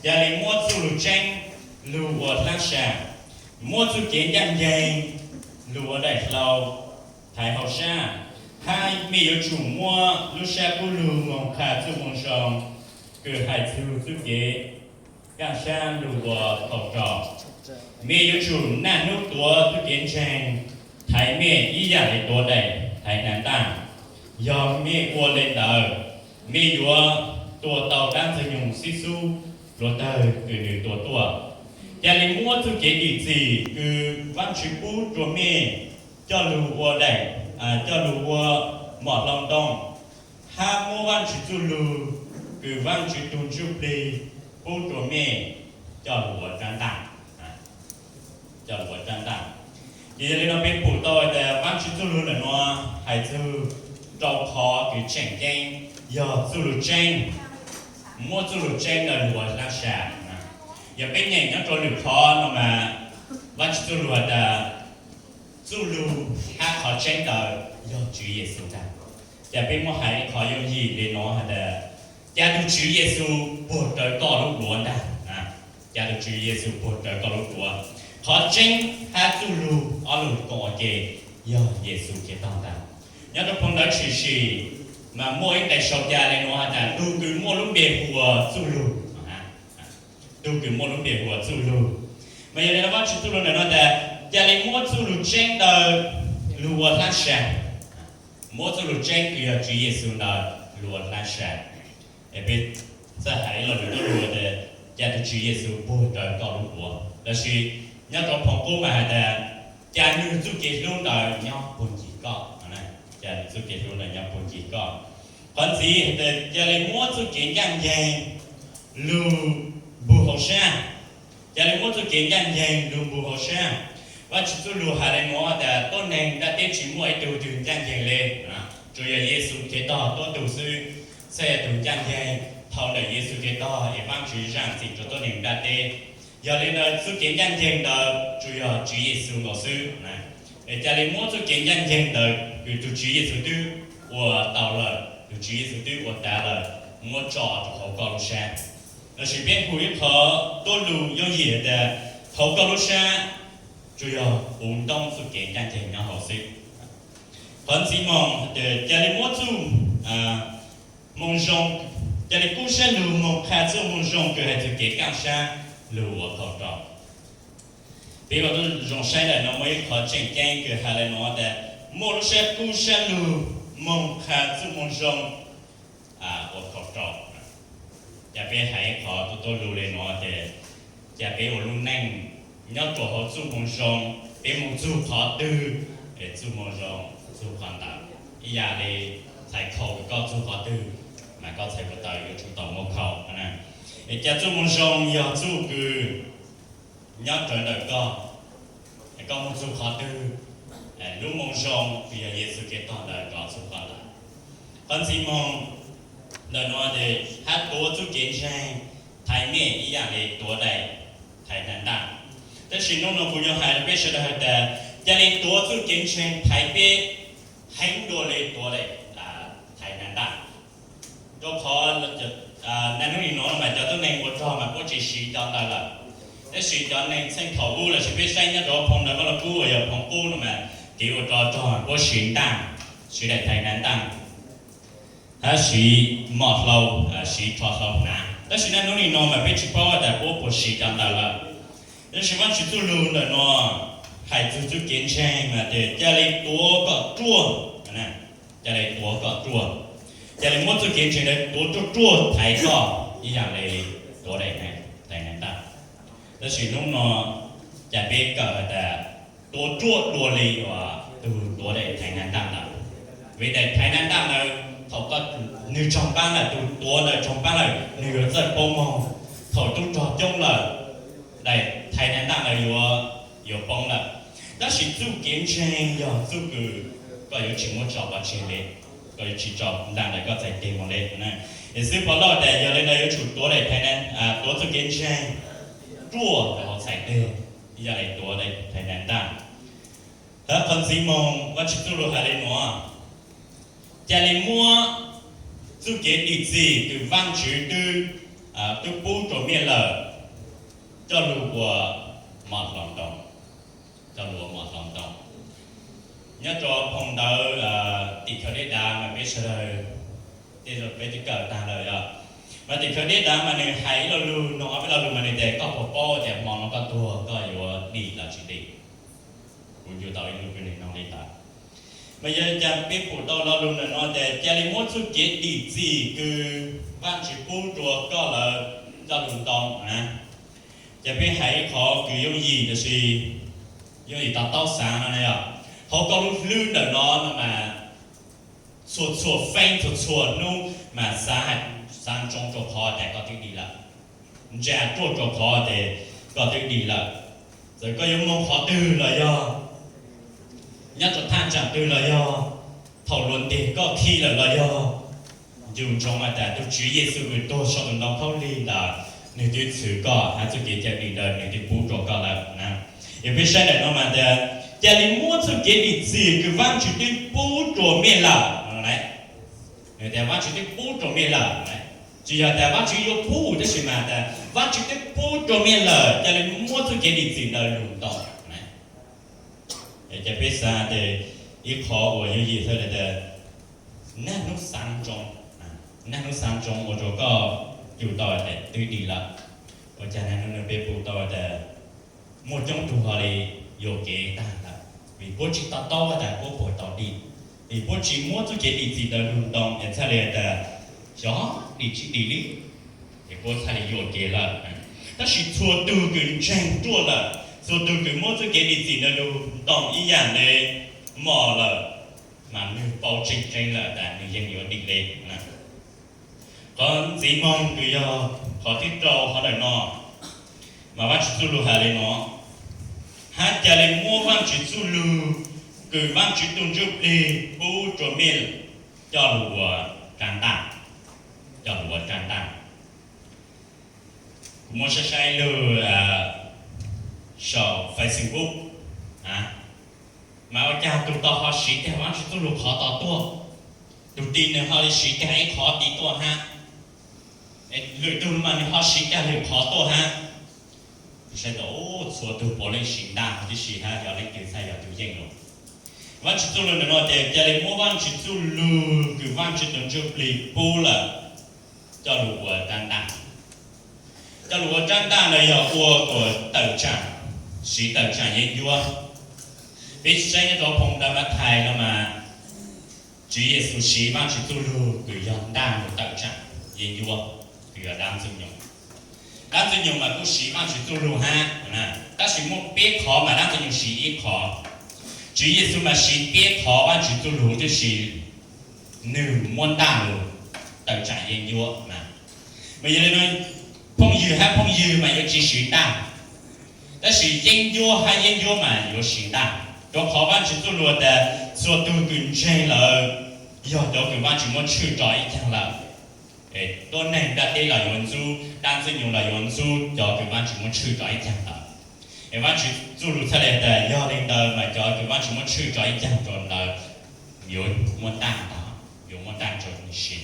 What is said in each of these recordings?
Cia li muab txuj lug tseeb lug ua hlab sab, muab txuj kev ncaaj nceeg lug ua daim hlau thaiv hauv sab, hab mej yuav tsum muab lub sab kub lug moog qha txuj moo zoo kws hais txug txuj kev kaaj sab lug ua thaus rau. Mej yuav tsum naj nub tuav txuj kev ntseeg thaiv mej ib yaam le tuav daim thaiv naj ntaaj. Yog mej ua le ntawd, mej yuav tua tau dlaab ntxwg nyoog xib xub hluav tawg kws nwg tua tuaj. Cia li muab txuj kev dim txim kws Vaajtswv pub rua mej coj lug ua daim, coj lug ua mom hlau ntoo, hab muab Vaajtswv txuj lug kws Vaajtswv tug ntsuj plig pub rua mej coj lug ua rab ntaaj. Coj lug ua rab ntaaj. Ces yog le nuav peb pum tau tas Vaajtswv txuj lug ntawm nuav hais txug rau qhov kws tseem ceeb yog txuj lug tseeb. Muab txuj lug tseeb ntawd lug ua hlab sab. Yog peb nyeem nyob rua lwm qhov no mas Vaajtswv txuj lug has tas txuj lug hab qhov tseeb ntawd yog Tswv Yexus ntag. Ces peb muab hais ib qhov yooj yim le nuav has tas, ca tug Tswv Yexus puag rawv koj lub duav ntag. Ca tug Tswv Yexus puag rawv koj lub duav. Qhov tseeb hab txuj lug ob lug koom ua ke yog Yexus Khetos ntag. Nyob rua phoo ntawv Tshwm Sim mas muaj ib nqe sau ca le nuav has tas tug kws muaj lub npe hu ua txuj lug. Tug kws muaj lub npe hu ua txuj lug. Mas yog le nuav Vaajtswv txuj lug ntawm nuav tas, ca le muab txuj lug tseeb ntawd lug ua hlab sab. Muab txuj lug tseeb kws yog Tswv Yexus ntawd lug ua hlab sab. Es peb txawj hais ib lo lus tuab lug tas, ca tug Tswv Yexus puag rawv koj lub duav. Tab sis nyob rua phoo qub mas has tas, ca nwg txuj kev hlub ntawd nyob puag ncig koj. Ca nwg txuj kev hlub ntawd nyob puag ncig koj. Qhov ntxiv has tas, ca le muab txuj kev ncaaj nceeg lug npug hauv sab. Ca le muab txuj kev ncaaj nceeg lug npug hauv sab. Vaajtswv txuj lug has le nuav tas tuab neeg nplaj teb tsi muaj ib tug twg ncaaj nceeg le, tsuas yog Yexus Khetos tuab tug xwb, txhaj yog tug ncaaj nceeg. Thaus ntawm Yexus Khetos es Vaajtswv zaam txim rua tuab neeg nplaj teb. Yog le ntawd txuj kev ncaaj nceeg ntawd tsuas yog Tswv Yexus nkaus xwb. Es ca le muab txuj kev ncaaj nceeg ntawd kws tug Tswv Yexus twb ua tau lawm, tug Tswv Yexus twb ua tav lawm, muab tso rua hauv koj lub sab. Lossis peb hu ib qhov tuab lug yooj yim tas, hauv koj lub sab tsuas yog puv ntoob txuj kev ncaaj nceeg nyob hauv xwb. Qhov ntxiv moog, ca le muab txuj moo zoo, ca le kub sab lug moog qha txuj moo zoo kws hais txug kev kaaj sab lug ua thaus rau. Peb ua tau zoo saib ntawm nuav muaj ib qhov tseem ceeb kws has le nuav tas, muaj lub sab kub sab lug moog qha txuj moo zoo ua thaus rau. Ca peb hais ib qhov tuab tuab lug le nuav tas, ca peb ua lub neej nyob rua hauv txuj moo zoo, peb moog txug qhov twg, txuj moo zoo txug qhov ntawd. Ib yam le txhais khau, koj txug qhov twg mas koj txhais ko taw yuav tsum tau muaj khau. Es ca txuj moo zoo yog txuj kws nyob rawv ntawm koj, koj moog txug qhov twg, lub moo zoo kws yog Yexus Khetos ntawd rov txug qhov ntawd. Qhov ntxiv moog ntawm nuav tas, hab tuav txuj kev ntseeg thaiv mej ib yam le tuav daim thaiv naj ntaj. Tab sis nub nua kuv yuav hais rua peb sawv daws has tas, ca le tuav txuj kev ntseeg thaiv peb heev dua le tuav daim thaiv naj ntaj. Rua qhov naj nub nim nuav mas cov tuab neeg ua rog mas puab tsi siv cov ntawd lawm. Tab sis cov neeg txheej thaum ub lossis peb saib nyob rua phoo ntawv Vaj Lug Kub uas yog phoo qub no mas kev ua rog rog mas puab siv ntaj, siv daim thaiv naj ntaj, hab siv mom hlau, siv rho hlau hnav. Tab sis naj nub nim nuav mas peb tsi paub tas puab puas siv cov ntawd lawm. Tab sis Vaajtswv txuj lug ntawm nuav hais txug txuj kev ntseeg mas tas ca le tuav kom ruaj, ca le tuav kom ruaj, ca le muab txuj kev ntseeg ntawd tuav ruaj ruaj thaiv koj ib yam le tuav daim thaiv naj ntaj. Tab sis nub nua ca peb kawm has tas tuav ruaj dua le uas tug tuav daim thaiv naj ntaj ntawd. Vim daim thaiv naj ntaj ntawd thaum koj, nwg tsaug npaab lawm, tug tuav ntawd tsaug npaab lawm nwg yuav txawj poob moog. Thaum tub rog coob lawm, daim thaiv naj ntaj ntawd yuav, yuav poob lawm. Tab sis txuj kev ntseeg yog txuj kws koj yuav tsi muab tso pov tseg le, koj yuav tsi tso ntaj ntawd koj txhais teg moog le. Es xib Paulus tas yog le ntawd yuav tsum tuav daim thaiv, tuav txuj kev ntseeg ruaj rau hauv txhais teg, ib yam le tuav daim thaiv naj ntaj. Hab qhov ntxiv moog Vaajtswv txuj lug has le nuav, ca le muab txuj kev dim txim kws Vaajtswv twb Twb pub rua mej lawm, coj lug ua mov hlau ntoo, coj lug ua mov hlau ntoo. Nyob rua phoo ntawv Tim Khawv Dej Dav mas peb sawv daws, tej zaum peb twb kawm taag lawm yog, mas Tim Khawv Dej Dav mas nwg hais ib lo lug, noog ob peb lo lug mas nwg tas koj puas paub tas hmo no koj tuag koj yuav dim los tsi dim? Kuv ncu tau ib lug kws nwg noog le ntawd. Mas yog caag peb pum tau lo lug ntawm no tas ca le muab txuj kev dim txim kws Vaajtswv pub rua koj lawm coj lug ntoo na. Ces peb hais ib qhov kws yooj yim tab sis yooj yim to taub xaav no na yog, hauv koj lub hlwb ntawm no no mas txhua txhua feeb txhua txhua hnub mas xaav, xaav ntsoov rua qhov tas koj twb dim lawm, ntsa ruaj rua qhov tas koj twb dim lawm. Txawm koj yuav moog qhov twg los yog, nyob rua thaaj tsaam twg los yog, thaum luag nteg koj khi lawm los yog, ncu ntsoov has tas tug Tswv Yexus kws tuag sau tus ntoo khaub lig ntawd, nwg twb txhwv koj hab txuj kev cawm dim ntawd nwg twb pub rua koj lawm na. Yog peb saib ntawm no mas tas ca le muab txuj kev dim txim kws Vaajtswv twb pub rua mej lawm no, tas Vaajtswv twb pub rua mej lawm, tsis yog tas Vaajtswv yuav pub tab sis mas tas Vaajtswv twb pub rua mej lawm, ca le muab txuj kev dim txim ntawd lug ntoo. Ces peb xaav tas ib qhov uas yooj yim tas naj hnub xaav ntsoov, naj hnub xaav ntsoov ua rua koj ncu tau tas twb dim lawm. Ua caag naj hnub no peb pum tau tas muaj coob tug ho le yuam kev taag lawm vim puab tsis to taub tas puab puas tau dim, vim puab tsis muab txuj kev dim txim ntawd lug ntoo es txhaj le tas xyov dim tsis dim li, es puab txhaj le yuam kev lawm. Tab sis txhua tug kws ntseeg ruaj lawm, txhua tug kws muab txuj kev dim txim ntawd lug ntoo ib yaam le mos lawm, mas nwg paub tseeb tseeb lawm tas nwg yeej yuav dim le. Qhov ntxiv moog kws yog qhov thib rau hov ntawm no, mas Vaajtswv txuj lug has le no, hab ca le muab Vaajtswv txuj lug kws Vaajtswv tug Ntsuj Plig pub rua mej coj lug ua rab ntaj, coj lug ua rab ntaj. Kuv muab saib saib lug saum Facebook, mas ua caag tug tau ho siv tag Vaajtswv txuj lug qhov tod tuaj, tug ti nwg ho le siv tag ib qhov ti tuaj hab, lwm tug mas nwg ho siv tag lwm qhov tuaj hab. Saib tau txhua tug puav leej siv ntaj huv tib si hab, yog leej twg txhaj yog tug yeej lawm. Vaajtswv txuj lug ntawm no tas ca le muab Vaajtswv txuj lug kws Vaajtswv tug Ntsuj Plig pub lawm coj lug ua rab ntaj. Coj lug ua rab ntaj ntawd yog ua kuas tawm tsaam, siv tawm tsaam yeeb ncuab. Peb saib nyob rua phoo ntawv Mathais no mas Tswv Yexus siv Vaajtswv txuj lug kws yog ntaj lug tawm tsaam yeeb ncuab, kws yog dlaab Ntxwg Nyoog. Dlaab Ntxwg Nyoog mas kuj siv Vaajtswv txuj lug hab, tab sis muaj peb qhov mas dlaab Ntxwg Nyoog siv ib qhov. Tswv Yexus mas siv peb qhov Vaajtswv txuj lug tib si, nwg muab ntaj lug tawm tsaam yeeb ncuab na. Mas yog le no, phooj ywg hab phooj ywg mas yuav tsi siv ntaj, tab sis yeeb ncuab hab yeeb ncuab mas yuav siv ntaj. Rua qhov Vaajtswv txuj lug tas txhua tug kws ntseeg lawm yog cov kws Vaajtswv muab tshwj rau ib caag lawm. Tuab neeg ntiaj teb los yuav ntxub, dlaab Ntxwg Nyoog los yuav ntxub cov kws Vaajtswv muab tshwj rau ib caag lawm. Es Vaajtswv txuj lug txhaj le tas yog le ntawd mas cov kws Vaajtswv muab tshwj rau ib caag rua ntawd yuav muab ntaj ntag, yuav muab ntaj rua nwg siv.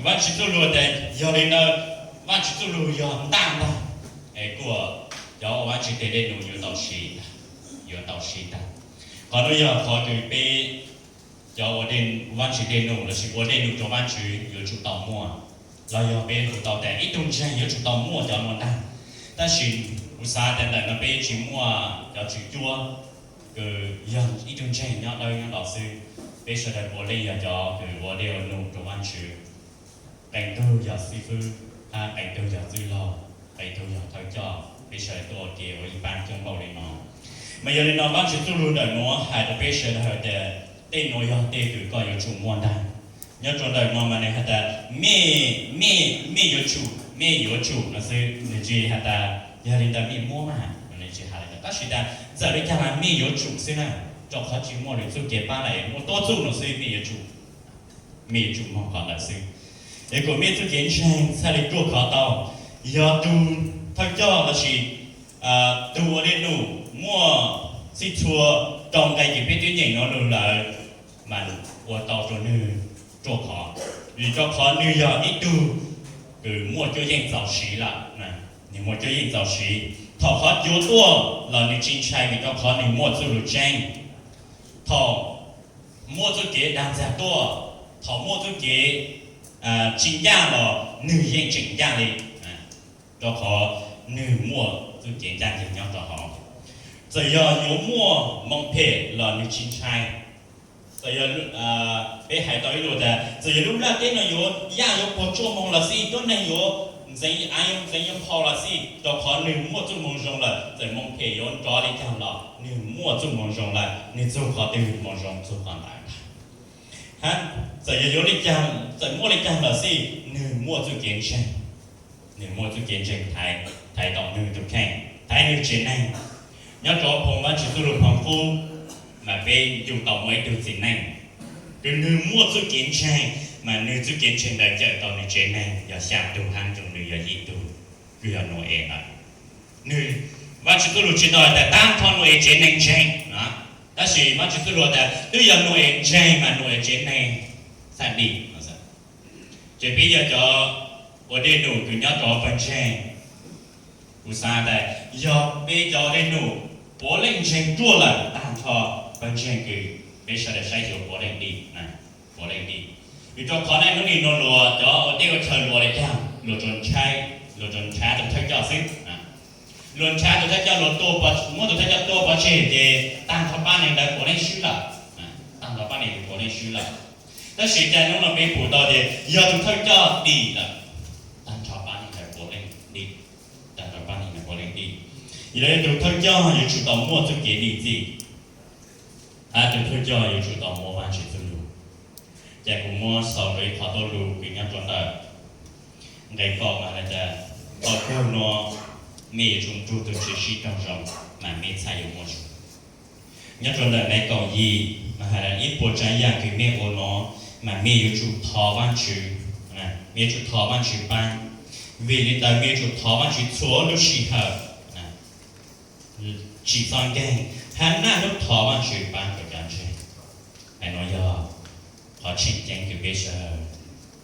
Vaajtswv txuj lug tas yog le ntawd, Vaajtswv txuj lug yog ntaj ntag, es kuas cov ua Vaajtswv teg dej num yuav tau siv, yuav tau siv tag. Qhov nuav yog qhov kws peb cov ua Vaajtswv dej num lossis ua dej num rua Vaajtswv yuav tsum tau muaj, los yog peb hu tau tas ib tug ntseeg yuav tsum tau muaj cov nuav ntag. Tab sis kuv xav tas ntawm no peb tsi muaj cov tswv cuab, kws yog ib tug ntseeg nyob dawb nyob do xwb. Peb sawv daws puav leej yog cov kws ua dej ua num rua Vaajtswv. Qee tug yog xib fwb, hab qee tug yog txwj laug, qee tug yog thawj coj, peb sawv daws tuaj ua ke ua ib paab coob npaum le no. Mas yog le no Vaajtswv txuj lug ntawm nuav hais rua peb sawv daws tas tej nuav yog tej kws koj yuav tsum muaj ntag. Nyob rua ntawm no mas nwg has tas mej, mej, mej yuav tsum, mej yuav tsum no xwb, nwg tsi has tas yog le ntawd mej muab mas, nwg tsi has le ntawd. Tab sis tas txawm le caag mas mej yuav tsum xwb na, rua qhov tsi muaj lwm txuj kev pab le, muaj tuab txuj nuav xwb mej yuav tsum, mej yuav tsum moog qhov ntawd xwb. Es kuas mej txuj kev ntseeg txhaj le ruaj khov tau. Yog tug thawj coj lossis tug ua dej num muaj txhij txhua rau nqe kws peb twb nyeem nuav lug lawm, mas ua tau rua nwg ruaj khov, vim rua qhov nwg yog ib tug nws muaj cuab yeej txaus siv lawm, nws muaj cuab yeej txaus siv. Thaum qhov cuav tuaj los nws tsis ntshai vim rau qhov nws muaj txuj lus tseeb. Thaum muaj txuj kev dag ntxiag tuaj, thaum muaj txuj kev tsis ncaj los nws yeej tseem ncaj li, rau qhov nws muaj txuj kev ncaj ncees nyob rau hauv. Txawm yog yuav muaj moo phem los nws tsis ntshai. Txawm yog, peb hais tau ib lus tias txawm yog lub nplaj teb no yuav yaj yuav puag tsuaj moo los xij, tuab neeg yuav ntxeev av yuav ntxeev yuav phau los xij, rau qhov nws muaj txuj moo zoo lawm. Txawm moo phem yuav nrov li cas los nws muaj txuj moo zoo lawm, nws txug qhov twg moo zoo txug qhov ntawd. Hab txawm yog yuav li cas, txawm muaj li cas los xij, nws muaj txuj kev ntseeg, nws muaj txuj kev ntseeg thaiv, thaiv tau nws tus kheej, thaiv nws tsev neeg. Nyob rau phoo Vajtswv txuj lus hmoov qub, mas peb nco tau muaj ib tug txiv neej, kws nws muaj txuj kev ntseeg, mas nws txuj kev ntseeg ntawd cawm tau nws tsev neeg yog xya tug hab nrug nws yog yim tug, kws yog Nau-es ntawd. Nws, Vajtswv txuj lus tsis tau has tas tag nrho Nau-es tsev neeg ntseeg, tab sis Vajtswv txuj lus has tas twb yog Nau-es ntseeg mas Nau-es tsev neeg txhaj dim. Ces peb yog cov ua dej num kws nyob rau pawg ntseeg, kuv xav tas yog peb cov ua dej num puav leej ntseeg ruaj lawm, tag nrho pawg ntseeg kws peb sawv daws saib xyuas puav leej dim, puav leej dim. Vim rau qhov nej hnub nim no luag cov ua teb ua chaw luag li cas, luag tsuas nrhav, luag tsuas nrhav tus thawj coj xwb. Luag nrhav tus thawj coj, luag muab tus thawj coj tua pov tseg ces tag nrho pab neeg ntawd puav leej swb lawm, tag nrho pab neeg puav leej swb lawm. Tab sis cas hnub no peb pum tau tias yog tus thawj coj dim lawm, tag nrho pab neeg ntawd puav leej dim, tag nrho pab neeg ntawd puav leej dim. Yog li tus thawj coj yuav tsum tau muaj txuj kev dim txim, hab tus thawj coj yuav tsum tau muaj Vajtswv txuj lus. Ces kuv muab xaus rau ib qhov tuaj lug kws nyob rau ntawm nqe kaum mas has tas, thaum kawg no mej yuav tsum nrug tug Tswv sib raug zoo, mas mej txhaj yuav muaj zoo. Nyob rau ntawm nqe kaum yim mas has tas, ib puas tsav yam kws mej ua no, mas mej yuav tsum thov Vajtswv, mej yuav tsum thov Vajtswv paab. Vim li ntawd mej yuav tsum thov Vajtswv txhua lub sij hawm, tsis txhob nkeeg, hab naj hnub thov Vajtswv paab rau cov ntseeg. Nuav yog qhov tseem ceeb kws peb sawv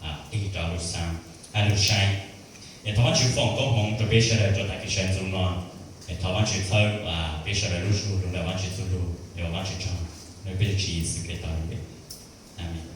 daws tig rau lub xaav hab lub saib. Es thov Vajtswv foom koob hmoov rau peb sawv daws rau tag kis sawv ntxuv no. Es thov Vajtswv txhawb peb sawv daws lub zug lug ntawm Vajtswv txuj lug, es ua Vajtswv tsaug. Nyob peb tug Tswv Yexus Khetos lub npe, amees.